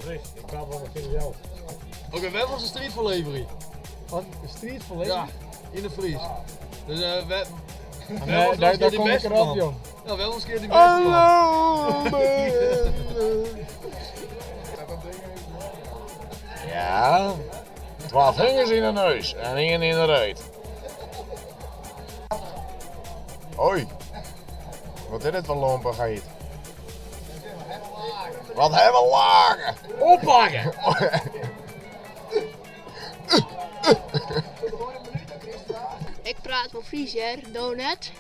Precies, ik praat wel met zelf. Oké, wij was een street voor leverie. Wat? Een street voor leverie? Ja, in de Fries. Dus wij, Nee, was daar, die daar kom ik beste erop, man. jong. Ja, wel eens een keer die beste man. Ja, 12 vingers in de neus en één in de reet. Hoi, wat is dit voor lompigheid? Wat hebben we lagen? Oppakken! Ik praat wel Fries, hè, donut.